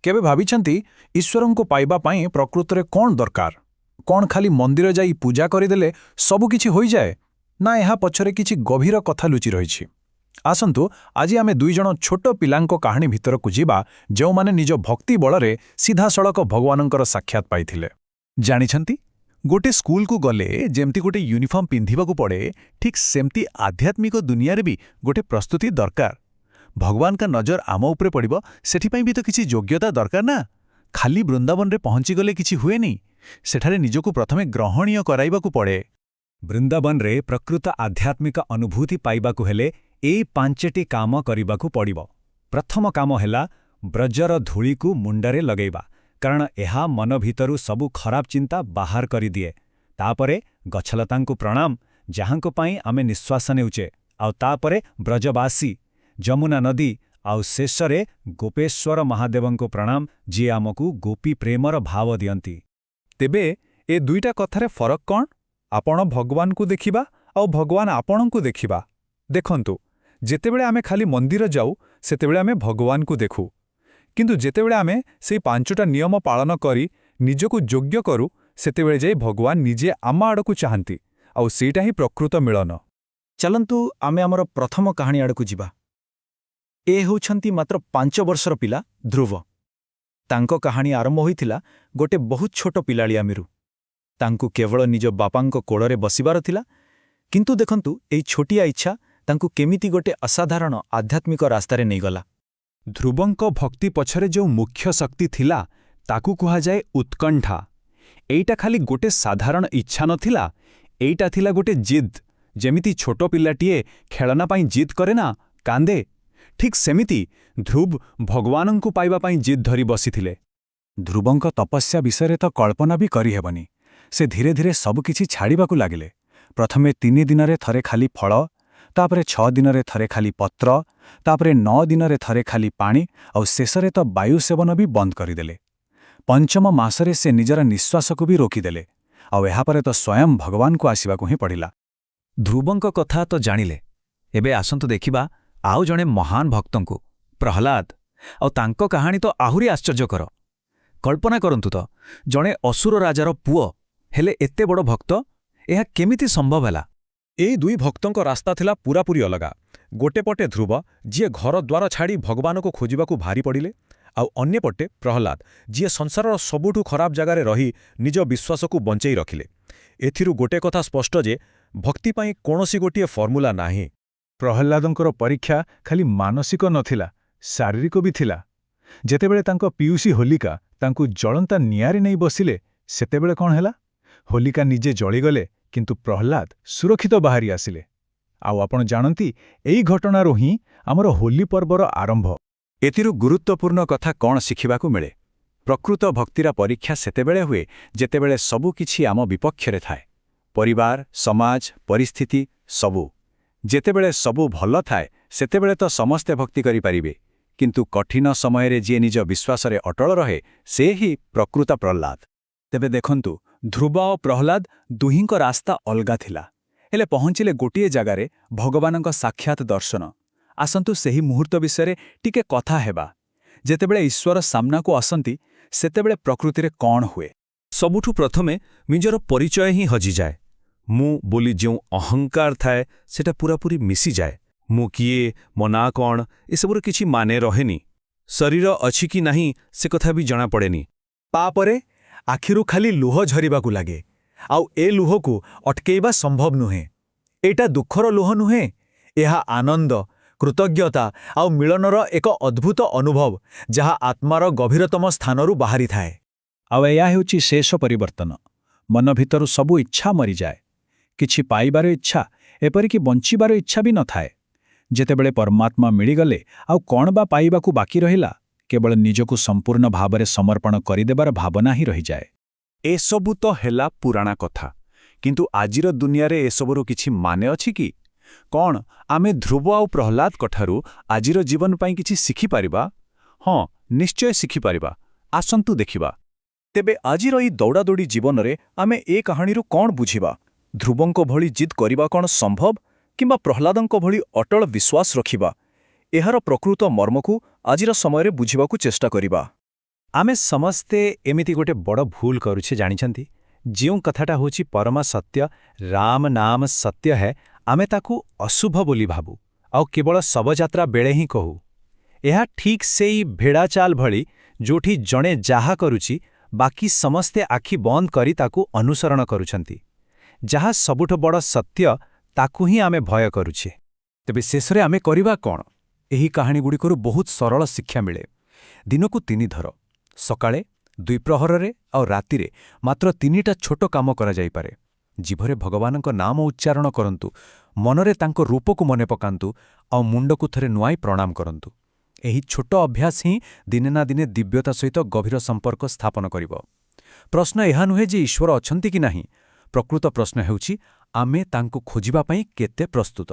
କେବେ ଭାବିଛନ୍ତି, ଈଶ୍ୱରଙ୍କୁ ପାଇବା ପାଇଁ ପ୍ରକୃତରେ କ'ଣ ଦରକାର? କ'ଣ ଖାଲି ମନ୍ଦିର ଯାଇ ପୂଜା କରିଦେଲେ ସବୁକିଛି ହୋଇଯାଏ, ନା ଏହା ପଛରେ କିଛି ଗଭୀର କଥା ଲୁଚି ରହିଛି? ଆସନ୍ତୁ, ଆଜି ଆମେ ଦୁଇଜଣ ଛୋଟ ପିଲାଙ୍କ କାହାଣୀ ଭିତରକୁ ଯିବା, ଯେଉଁମାନେ ନିଜ ଭକ୍ତି ବଳରେ ସିଧାସଳଖ ଭଗବାନଙ୍କର ସାକ୍ଷାତ ପାଇଥିଲେ। ଜାଣିଛନ୍ତି, ଗୋଟେ ସ୍କୁଲକୁ ଗଲେ ଯେମିତି ଗୋଟେ ୟୁନିଫର୍ମ ପିନ୍ଧିବାକୁ ପଡ଼େ, ଠିକ୍ ସେମିତି ଆଧ୍ୟାତ୍ମିକ ଦୁନିଆରେ ବି ଗୋଟେ ପ୍ରସ୍ତୁତି ଦରକାର। ଭଗବାନଙ୍କ ନଜର ଆମ ଉପରେ ପଡ଼ିବ, ସେଥିପାଇଁ ବି ତ କିଛି ଯୋଗ୍ୟତା ଦରକାର ନା? ଖାଲି ବୃନ୍ଦାବନରେ ପହଞ୍ଚିଗଲେ କିଛି ହୁଏନି। ସେଠାରେ ନିଜକୁ ପ୍ରଥମେ ଗ୍ରହଣୀୟ କରାଇବାକୁ ପଡ଼େ। ବୃନ୍ଦାବନରେ ପ୍ରକୃତ ଆଧ୍ୟାତ୍ମିକ ଅନୁଭୂତି ପାଇବାକୁ ହେଲେ ଏଇ ପାଞ୍ଚଟି କାମ କରିବାକୁ ପଡ଼ିବ। ପ୍ରଥମ କାମ ହେଲା ବ୍ରଜର ଧୂଳିକୁ ମୁଣ୍ଡରେ ଲଗେଇବା, କାରଣ ଏହା ମନ ଭିତରୁ ସବୁ ଖରାପ ଚିନ୍ତା ବାହାର କରିଦିଏ। ତାପରେ ଗଛଲତାଙ୍କୁ ପ୍ରଣାମ, ଯାହାଙ୍କ ପାଇଁ ଆମେ ନିଶ୍ୱାସ ନେଉଛେ। ଆଉ ତାପରେ ବ୍ରଜବାସୀ, ଯମୁନା ନଦୀ, ଆଉ ଶେଷରେ ଗୋପେଶ୍ୱର ମହାଦେବଙ୍କୁ ପ୍ରଣାମ, ଯିଏ ଆମକୁ ଗୋପୀ ପ୍ରେମର ଭାବ ଦିଅନ୍ତି। ତେବେ ଏ ଦୁଇଟା କଥାରେ ଫରକ କ'ଣ? ଆପଣ ଭଗବାନଙ୍କୁ ଦେଖିବା ଆଉ ଭଗବାନ ଆପଣଙ୍କୁ ଦେଖିବା। ଦେଖନ୍ତୁ, ଯେତେବେଳେ ଆମେ ଖାଲି ମନ୍ଦିର ଯାଉ, ସେତେବେଳେ ଆମେ ଭଗବାନଙ୍କୁ ଦେଖୁ। କିନ୍ତୁ ଯେତେବେଳେ ଆମେ ସେଇ ପାଞ୍ଚଟା ନିୟମ ପାଳନ କରି ନିଜକୁ ଯୋଗ୍ୟ କରୁ, ସେତେବେଳେ ଯାଇ ଭଗବାନ ନିଜେ ଆମ ଆଡ଼କୁ ଚାହାନ୍ତି। ଆଉ ସେଇଟା ହିଁ ପ୍ରକୃତ ମିଳନ। ଚାଲନ୍ତୁ, ଆମେ ଆମର ପ୍ରଥମ କାହାଣୀ ଆଡ଼କୁ ଯିବା। ଏ ହେଉଛନ୍ତି ମାତ୍ର 5 ବର୍ଷର ପିଲା ଧ୍ରୁବ। ତାଙ୍କ କାହାଣୀ ଆରମ୍ଭ ହୋଇଥିଲା ଗୋଟେ ବହୁତ ଛୋଟ ପିଲାଳିଆମିରୁ। ତାଙ୍କୁ କେବଳ ନିଜ ବାପାଙ୍କ କୋଳରେ ବସିବାର ଥିଲା। କିନ୍ତୁ ଦେଖନ୍ତୁ, ଏଇ ଛୋଟିଆ ଇଚ୍ଛା ତାଙ୍କୁ କେମିତି ଗୋଟେ ଅସାଧାରଣ ଆଧ୍ୟାତ୍ମିକ ରାସ୍ତାରେ ନେଇଗଲା। ଧ୍ରୁବଙ୍କ ଭକ୍ତି ପଛରେ ଯେଉଁ ମୁଖ୍ୟ ଶକ୍ତି ଥିଲା, ତାକୁ କୁହାଯାଏ ଉତ୍କଣ୍ଠା। ଏଇଟା ଖାଲି ଗୋଟେ ସାଧାରଣ ଇଚ୍ଛା ନଥିଲା, ଏଇଟା ଥିଲା ଗୋଟେ ଜିଦ୍। ଯେମିତି ଛୋଟ ପିଲାଟିଏ ଖେଳନା ପାଇଁ ଜିଦ୍ କରେ ନା, କାନ୍ଦେ, ଠିକ୍ ସେମିତି ଧ୍ରୁବ ଭଗବାନଙ୍କୁ ପାଇବା ପାଇଁ ଜିଦ୍ ଧରି ବସିଥିଲେ। ଧ୍ରୁବଙ୍କ ତପସ୍ୟା ବିଷୟରେ ତ କଳ୍ପନା ବି କରିହେବନି। ସେ ଧୀରେ ଧୀରେ ସବୁକିଛି ଛାଡ଼ିବାକୁ ଲାଗିଲେ। ପ୍ରଥମେ 3 ଦିନରେ ଥରେ ଖାଲି ଫଳ, ତାପରେ 6 ଦିନରେ ଥରେ ଖାଲି ପତ୍ର, ତାପରେ 9 ଦିନରେ ଥରେ ଖାଲି ପାଣି, ଆଉ ଶେଷରେ ତ ବାୟୁ ସେବନ ବି ବନ୍ଦ କରିଦେଲେ। ପଞ୍ଚମ ମାସରେ ସେ ନିଜର ନିଶ୍ୱାସକୁ ବି ରୋକିଦେଲେ। ଆଉ ଏହାପରେ ତ ସ୍ୱୟଂ ଭଗବାନଙ୍କୁ ଆସିବାକୁ ହିଁ ପଡ଼ିଲା। ଧ୍ରୁବଙ୍କ କଥା ତ ଜାଣିଲେ। ଏବେ ଆସନ୍ତୁ ଦେଖିବା ଆଉ ଜଣେ ମହାନ ଭକ୍ତଙ୍କୁ, ପ୍ରହ୍ଲାଦ। ଆଉ ତାଙ୍କ କାହାଣୀ ତ ଆହୁରି ଆଶ୍ଚର୍ଯ୍ୟକର। କଳ୍ପନା କରନ୍ତୁ ତ, ଜଣେ ଅସୁର ରାଜାର ପୁଅ, ହେଲେ ଏତେ ବଡ଼ ଭକ୍ତ, ଏହା କେମିତି ସମ୍ଭବ ହେଲା? ଏଇ ଦୁଇ ଭକ୍ତଙ୍କ ରାସ୍ତା ଥିଲା ପୂରାପୂରି ଅଲଗା। ଗୋଟେ ପଟେ ଧ୍ରୁବ, ଯିଏ ଘର ଦ୍ୱାର ଛାଡ଼ି ଭଗବାନଙ୍କୁ ଖୋଜିବାକୁ ବାହାରି ପଡ଼ିଲେ, ଆଉ ଅନ୍ୟପଟେ ପ୍ରହ୍ଲାଦ, ଯିଏ ସଂସାରର ସବୁଠୁ ଖରାପ ଜାଗାରେ ରହି ନିଜ ବିଶ୍ୱାସକୁ ବଞ୍ଚେଇ ରଖିଲେ। ଏଥିରୁ ଗୋଟେ କଥା ସ୍ପଷ୍ଟ ଯେ ଭକ୍ତି ପାଇଁ କୌଣସି ଗୋଟିଏ ଫର୍ମୁଲା ନାହିଁ। ପ୍ରହ୍ଲାଦଙ୍କର ପରୀକ୍ଷା ଖାଲି ମାନସିକ ନଥିଲା, ଶାରୀରିକ ବି ଥିଲା। ଯେତେବେଳେ ତାଙ୍କ ପିଉସୀ ହୋଲିକା ତାଙ୍କୁ ଜଳନ୍ତା ନିଆଁରେ ନେଇ ବସିଲେ, ସେତେବେଳେ କ'ଣ ହେଲା? ହୋଲିକା ନିଜେ ଜଳିଗଲେ, କିନ୍ତୁ ପ୍ରହ୍ଲାଦ ସୁରକ୍ଷିତ ବାହାରି ଆସିଲେ। ଆଉ ଆପଣ ଜାଣନ୍ତି, ଏଇ ଘଟଣାରୁ ହିଁ ଆମର ହୋଲି ପର୍ବର ଆରମ୍ଭ। ଏଥିରୁ ଗୁରୁତ୍ୱପୂର୍ଣ୍ଣ କଥା କ'ଣ ଶିଖିବାକୁ ମିଳେ? ପ୍ରକୃତ ଭକ୍ତିର ପରୀକ୍ଷା ସେତେବେଳେ ହୁଏ, ଯେତେବେଳେ ସବୁକିଛି ଆମ ବିପକ୍ଷରେ ଥାଏ। ପରିବାର, ସମାଜ, ପରିସ୍ଥିତି, ସବୁ। ଯେତେବେଳେ ସବୁ ଭଲ ଥାଏ, ସେତେବେଳେ ତ ସମସ୍ତେ ଭକ୍ତି କରିପାରିବେ। କିନ୍ତୁ କଠିନ ସମୟରେ ଯିଏ ନିଜ ବିଶ୍ୱାସରେ ଅଟଳ ରହେ, ସେ ହିଁ ପ୍ରକୃତ ପ୍ରହ୍ଲାଦ। ତେବେ ଦେଖନ୍ତୁ, ଧ୍ରୁବ ଓ ପ୍ରହ୍ଲାଦ ଦୁହିଁଙ୍କ ରାସ୍ତା ଅଲଗା ଥିଲା, ହେଲେ ପହଞ୍ଚିଲେ ଗୋଟିଏ ଜାଗାରେ, ଭଗବାନଙ୍କ ସାକ୍ଷାତ ଦର୍ଶନ। ଆସନ୍ତୁ, ସେହି ମୁହୂର୍ତ୍ତ ବିଷୟରେ ଟିକେ କଥା ହେବା। ଯେତେବେଳେ ଈଶ୍ୱର ସାମ୍ନାକୁ ଆସନ୍ତି, ସେତେବେଳେ ପ୍ରକୃତିରେ କ'ଣ ହୁଏ? ସବୁଠୁ ପ୍ରଥମେ ନିଜର ପରିଚୟ ହିଁ ହଜିଯାଏ। ମୁଁ ବୋଲି ଯେଉଁ ଅହଙ୍କାର ଥାଏ, ସେଟା ପୂରାପୂରି ମିଶିଯାଏ। ମୁଁ କିଏ, ମୋ ନାଁ କ'ଣ, ଏସବୁର କିଛି ମାନେ ରହେନି। ଶରୀର ଅଛି କି ନାହିଁ, ସେ କଥା ବି ଜଣାପଡ଼େନି। ତାପରେ ଆଖିରୁ ଖାଲି ଲୁହ ଝରିବାକୁ ଲାଗେ। ଆଉ ଏ ଲୁହକୁ ଅଟକେଇବା ସମ୍ଭବ ନୁହେଁ। ଏଇଟା ଦୁଃଖର ଲୁହ ନୁହେଁ। ଏହା ଆନନ୍ଦ, କୃତଜ୍ଞତା ଆଉ ମିଳନର ଏକ ଅଦ୍ଭୁତ ଅନୁଭବ, ଯାହା ଆତ୍ମାର ଗଭୀରତମ ସ୍ଥାନରୁ ବାହାରିଥାଏ। ଆଉ ଏହା ହେଉଛି ଶେଷ ପରିବର୍ତ୍ତନ। ମନ ଭିତରୁ ସବୁ ଇଚ୍ଛା ମରିଯାଏ। କିଛି ପାଇବାର ଇଚ୍ଛା, ଏପରିକି ବଞ୍ଚିବାର ଇଚ୍ଛା ବି ନଥାଏ। ଯେତେବେଳେ ପରମାତ୍ମା ମିଳିଗଲେ, ଆଉ କ'ଣ ବା ପାଇବାକୁ ବାକି ରହିଲା? କେବଳ ନିଜକୁ ସମ୍ପୂର୍ଣ୍ଣ ଭାବରେ ସମର୍ପଣ କରିଦେବାର ଭାବନା ହିଁ ରହିଯାଏ। ଏସବୁ ତ ହେଲା ପୁରାଣା କଥା। କିନ୍ତୁ ଆଜିର ଦୁନିଆରେ ଏସବୁର କିଛି ମାନେ ଅଛି କି? କ'ଣ ଆମେ ଧ୍ରୁବ ଆଉ ପ୍ରହ୍ଲାଦଙ୍କଠାରୁ ଆଜିର ଜୀବନ ପାଇଁ କିଛି ଶିଖିପାରିବା? ହଁ, ନିଶ୍ଚୟ ଶିଖିପାରିବା। ଆସନ୍ତୁ ଦେଖିବା। ତେବେ ଆଜିର ଏଇ ଦୌଡ଼ାଦୌଡ଼ି ଜୀବନରେ ଆମେ ଏ କାହାଣୀରୁ କ'ଣ ବୁଝିବା? ଧ୍ରୁବଙ୍କ ଭଳି ଜିଦ୍ କରିବା କ'ଣ ସମ୍ଭବ, କିମ୍ବା ପ୍ରହ୍ଲାଦଙ୍କ ଭଳି ଅଟଳ ବିଶ୍ୱାସ ରଖିବା? ଏହାର ପ୍ରକୃତ ମର୍ମକୁ ଆଜିର ସମୟରେ ବୁଝିବାକୁ ଚେଷ୍ଟା କରିବା। ଆମେ ସମସ୍ତେ ଏମିତି ଗୋଟେ ବଡ଼ ଭୁଲ କରୁଛେ ଜାଣିଛନ୍ତି? ଯେଉଁ କଥାଟା ହେଉଛି ପରମ ସତ୍ୟ, ରାମ ନାମ ସତ୍ୟ ହେ, ଆମେ ତାକୁ ଅଶୁଭ ବୋଲି ଭାବୁ ଆଉ କେବଳ ଶବଯାତ୍ରା ବେଳେ ହିଁ କହୁ। ଏହା ଠିକ୍ ସେଇ ଭେଡ଼ା ଚାଲ ଭଳି, ଯୋଉଠି ଜଣେ ଯାହା କରୁଛି ବାକି ସମସ୍ତେ ଆଖି ବନ୍ଦ କରି ତାକୁ ଅନୁସରଣ କରୁଛନ୍ତି। ଯାହା ସବୁଠୁ ବଡ଼ ସତ୍ୟ, ତାକୁ ହିଁ ଆମେ ଭୟ କରୁଛେ। ତେବେ ଶେଷରେ ଆମେ କରିବା କ'ଣ? ଏହି କାହାଣୀଗୁଡ଼ିକରୁ ବହୁତ ସରଳ ଶିକ୍ଷା ମିଳେ। ଦିନକୁ ତିନିଥର, ସକାଳେ, ଦ୍ୱିପ୍ରହରରେ ଆଉ ରାତିରେ, ମାତ୍ର ତିନିଟା ଛୋଟ କାମ କରାଯାଇପାରେ। ଜିଭରେ ଭଗବାନଙ୍କ ନାମ ଉଚ୍ଚାରଣ କରନ୍ତୁ, ମନରେ ତାଙ୍କ ରୂପକୁ ମନେ ପକାନ୍ତୁ ଆଉ ମୁଣ୍ଡକୁ ଥରେ ନୁଆଇଁ ପ୍ରଣାମ କରନ୍ତୁ। ଏହି ଛୋଟ ଅଭ୍ୟାସ ହିଁ ଦିନେ ନା ଦିନେ ଦିବ୍ୟତା ସହିତ ଗଭୀର ସମ୍ପର୍କ ସ୍ଥାପନ କରିବ। ପ୍ରଶ୍ନ ଏହା ନୁହେଁ ଯେ ଈଶ୍ୱର ଅଛନ୍ତି କି ନାହିଁ, ପ୍ରକୃତ ପ୍ରଶ୍ନ ହେଉଛି ଆମେ ତାଙ୍କୁ ଖୋଜିବା ପାଇଁ କେତେ ପ୍ରସ୍ତୁତ।